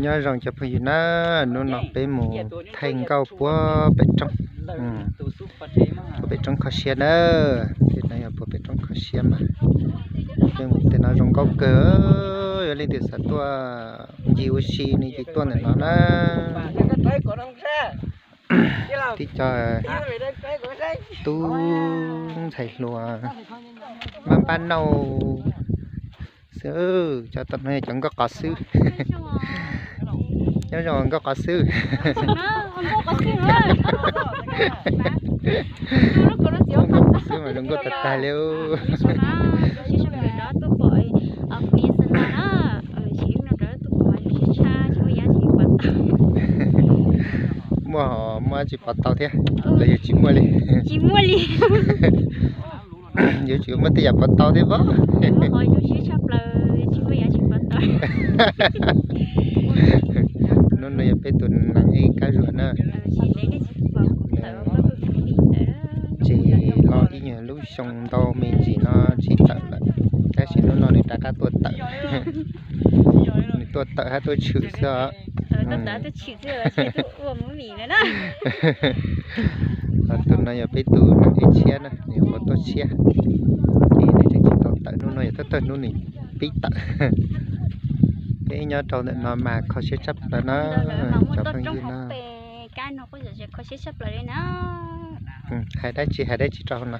Nyob zoo cov phooj ywg na, hnub no peb mus thaij nkauj puag pem roob, puag pem roob kho siab na. Tej no yog puag pem roob kho siab mas, peb mus tej no zoo nkauj kawg. Yog leej twg xav tuaj ncig ua si nws ces tuaj ntawm no na. Tib co tub ntxhais hluas npab npab nauj xwb, cov tom no yog cov nkauj qos xwb. Nyob zoo nkauj qos xwb. Nkauj qos xwb mas zoo nkauj tag tag li. Muaj, muaj dab tsi pov tau thiab los yog tsis muaj li? Tsis muaj li. Yuav tsum muaj tej yam pov tau thiab pob. Hnub no yog peb tus nees ej Kab Zuag na. Tseem hlo ib nyuag lub xyoo ntau me ntsis no tsis tawm lawm, tab sis hnub no nws rov qab tuaj tawm. Nws tuaj tawm hab tuaj tshwm xwb os. Tus no yog peb tus nees ej tshiab na, nws yuav tuaj tshiab, ces nws tseem tsis tau tawm, hnub no yog thawj thawj hnub nws pib tawm. Peb nyob rau ntawm no mas kho siab tshaj plaws na, cov phooj ywg na. Hais dab tsi, hais dab tsi rau hauv no?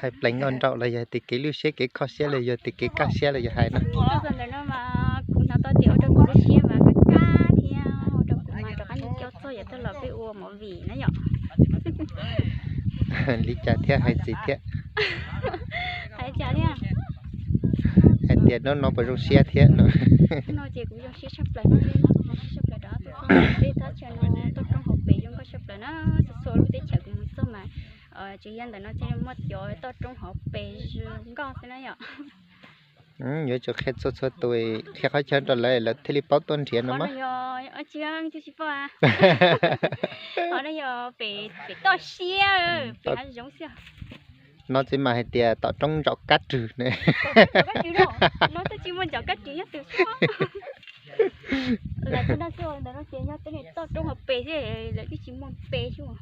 Hais pleev nkauj nraug los yog tias kev lwj siab kev kho siab los yog tias kev kaj siab los yog hais no? Kuv hnov tau tias ua rau kuv lub siab mas kaj kaj thiab ua rau kuv mas rov qab nco txog yav tag los peb ua movie na yom. Li cas thiab, hais txiv thiab? Hais cas thiab? Hais tias hnub no puas zoo siab thiab no? No ces kuv zoo siab tshaj plaws, zoo siab tshaj plaws rau tus toj roob hauv pes zoo nkauj tshaj plaws na. Txhua txhua lub teb chaws kuv mus txog mas tsis yog ntawm no thiaj muaj cov toj roob hauv pes zoo nkauj xwb na yom. Yuav tsum qhia txhua txhua tus, qhia qhov chaw rau lawv, lawv thiaj li paub tuaj nrhiav no mas. Tsis paub, qhov no yog pem toj siab, pem hav zoov xwb. No txiv mas hais tias tom roob zaum kab rwg ne. No twb tsis muaj zaum kab rwg nyob twg xwb. Lawv tsis nrog xwb, ntawm no ces nyob teb toj roob hauv pes xwb, lawv twb tsis muaj pes xwb.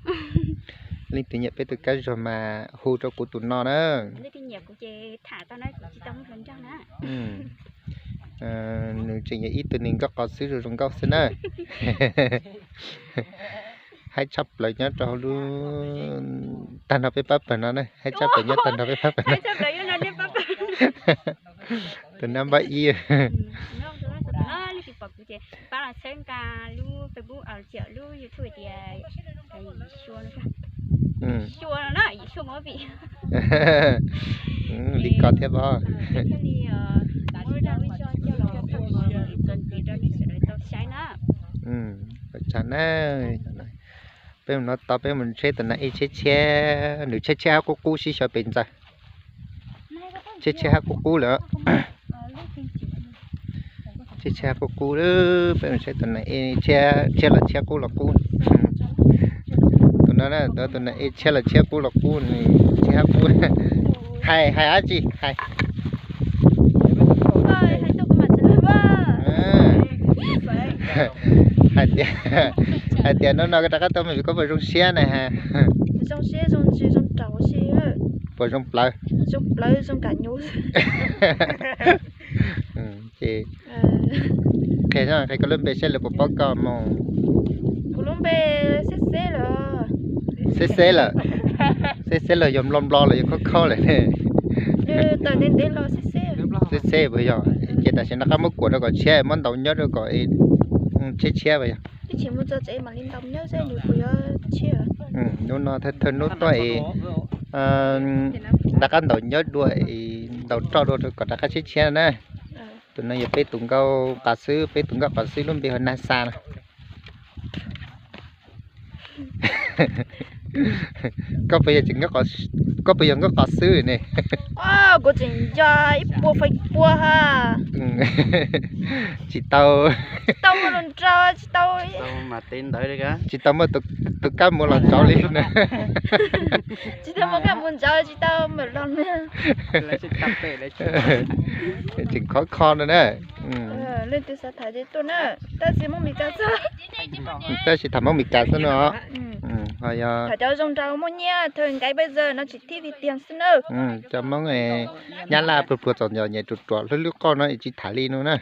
Leej twg nyiam peb tus Kab Zuag mas hu rau kuv tus no na. Leej twg nyiam kuv ces tham tau na, kuv tsis tau muaj hluas nraug na. Nws tseem yog ib tug neeg nkauj qos xwb, zoo zoo nkauj xwb na. Haib tshaj plaws nyob rau hauv lub, tag nrho peb pab pawg no na, haib tshaj plaws nyob tag nrho peb pab pawg no. Tus nab npawb ib. Pab los txhawb nqa lub Facebook, lub YouTube tias Yim Sua no. Yim Sua no na, Yim Sua movie. Li ko thiab pob. Thiaj li muab zaj lub zog coj los txuas ntxiv rau nej sawv daws tau saib na. Tsav na, peb mus no tod peb mus tsheb tus nas ej tshiab tshiab, nws tshiab tshiab hab qub qub sib xyaw pes ntxaws. Tshiab tshiab hab qub qub lawm. Tshiab tshiab qub qub, peb mus tsheb tus nas ej tshiab los tshiab qub los qub. Tus no na, tus nas ej tshiab los tshiab qub los qub, nws tshiab hab qub. Hais, hais dab tsi hais? Hais tias, hais tias hnub no koj rov qab tuaj mus vim koj puas zoo siab na? Puas zoo plawv? Ces qhia, qhia koj lub npe saib lawv puas paub koj mog. Xeb xeb lawm. Xeb xeb los yog nplo nplo los yog khaub khaub lawm ne? Xeb xeb puas yog? Ces tam sim no rov qab muab kuam rau kom tshiab, muab ntaus nyab rau kom tshiab tshiab puas yog? Hnub no thawj thawj hnub tuaj es rov qab ntaus nyab dua es ntaus roj dua rau kom rov qab tshiab tshiab na. Tus no yog peb tus nkauj qos xwb, peb tus nkauj qos xwb lub npe hu Nag Xa no. Koj puas yog tseem, koj puas yog nkauj qos xwb ne? Kuv tseem nco ib puas feem pua ha. Tsis tau, tsis tau muaj los nrau, tsis tau, tsis tau muaj tus kab mus los nrau li na. Tsis tau muaj kab mus nrau, tsis tau mam los na. Tseem khov kho no na. Leej twg xav tham ces tuaj na, tab sis Hmoob Mes Kas xwb. Tab sis tham Hmoob Mes Kas xwb no. Ho yog tham cov zoo nraug muaj nyiaj thawj nkaiv peb zaws no tsis thib vi tiag xwb na. Cov Hmoob Nyab Laj pluag pluag txom nyem ruam ruam hlwb hlwb qoj no tsis tham li no na.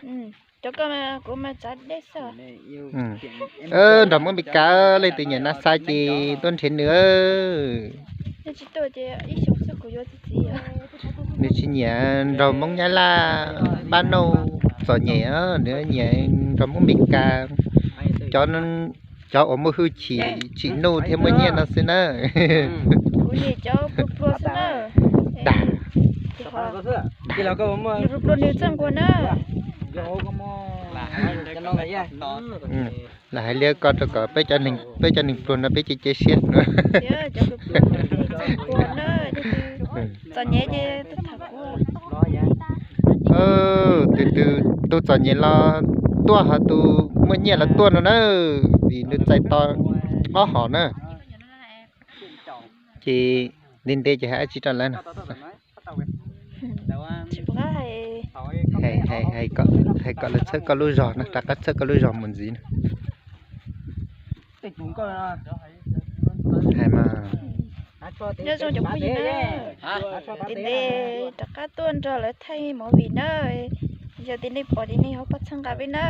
Cov ko kuv mas tsav dej xwb. Nrog Hmoob Mes Kas leej twg nyiam na xa ces tuaj nrhiav nws. Nws tsis nyiam nrog Hmoob Nyab Laj npab nauj txom nyem, nws nyiam nrog Hmoob Mes Kas, cov, cov uas muaj hwj chim tsim nuj thiab muaj nyiaj no xwb na. Kuv nyiam cov pluag pluag xwb na. Dag. Pluag pluag nws txawj nquag na. Lam hais li ko rau kom peb cov neeg pluag no peb cia cia siab. Txom nyem ces tham kuv. Tus, tus txom nyem los tuaj, ho tus muaj nyiaj los tuaj no na, vim nws txais tau ob hom na. Ces ntev ntev ces hais dab tsi rau lawv no. Hais kom lawv txhawb koj lub zog no, rov qab txhawb koj lub zog mus ntxiv na. Hais mas. Nyob zoo cov phooj ywg na, tim ntev rov qab tuaj nrog lawv thaij movie na. Yog tias nej pom ces nej ho pab txhawb nqa peb na.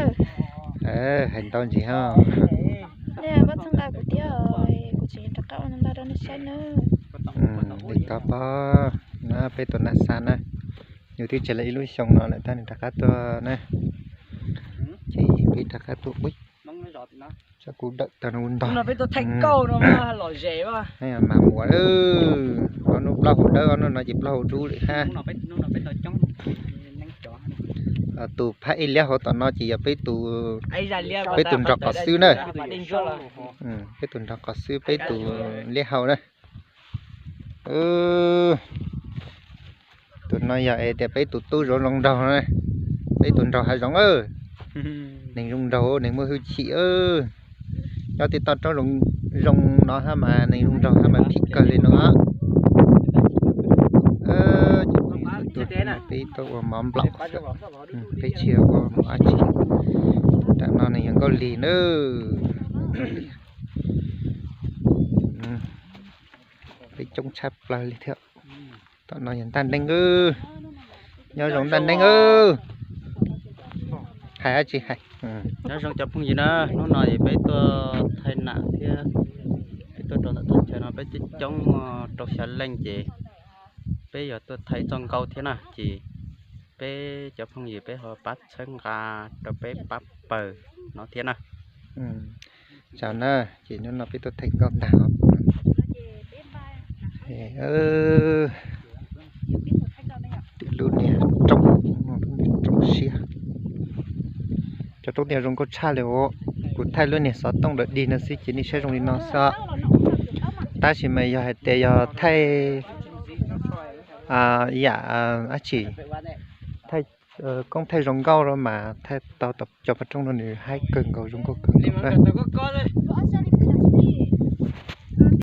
Hais ntau ntsis ho. Nej pab txhawb nqa kuv thiab, kuv tseem rov qab ua ntau rau nej saib na. Li ko pab, no peb tus nab xa na, nws twb tsev lawm ib lub xyoo no lawm tab nws rov qab tuaj na. Ces peb rov qab tuaj ua, tso kuv dawm tag no ntog. Mas muam, ob hnub plaub hau dawb, ob hnub no ces plaub hau dub lawm hab. Tus phab ib liab hauv tom no ces yog peb tus, peb tus nrog qos xwb na. Peb tus nrog qos xwb, peb tus liab hau na. Tus no yog es tias peb tus tub zoo zoo nraug, peb tus nraug hav zoov, neeg zoo nraug, neeg muaj hwj chim. Nyob tej toj roob zoo no hab mas neeg zoo nraug hab mas phim kawg li no. Peb tuaj ua mov nplaum xwb, peb tsis ua mov dab tsi. Tam no nws yog nkauj lig na. Peb coob tshaj plaws li thiab. Tom no yog Ntaj Neeb, nyob zoo Ntaj Neeb. Hais dab tsi hais? Nyob zoo cov phooj ywg na, hnub no es peb tuaj thaij nam thiab, peb tuaj rau ntawm teb chaws no peb coob coob rau xya leej ces peb yog tuaj thaij txoj nkauj thiab na, ces peb cov phooj ywg peb ho pab txhawb nqa rau peb pab pawg no thiab na. Tsam na, ces hnub no peb tuaj thaij nkauj tag os. Tim lub niag roob, lub niag roob siab. Cov roob tiag zoo nkauj tshaj li os. Kuv thaij lub niag xov tooj dawm dig no xwb ces nej saib zoo li no xwb. Tab sis mas yog hais tias yog thaij yam dab tsi, thaij koob thaij zoo nkauj los mas thaij tau tom cov pab roob no nws haib kawg nkaus zoo nkauj kawg nkaus na.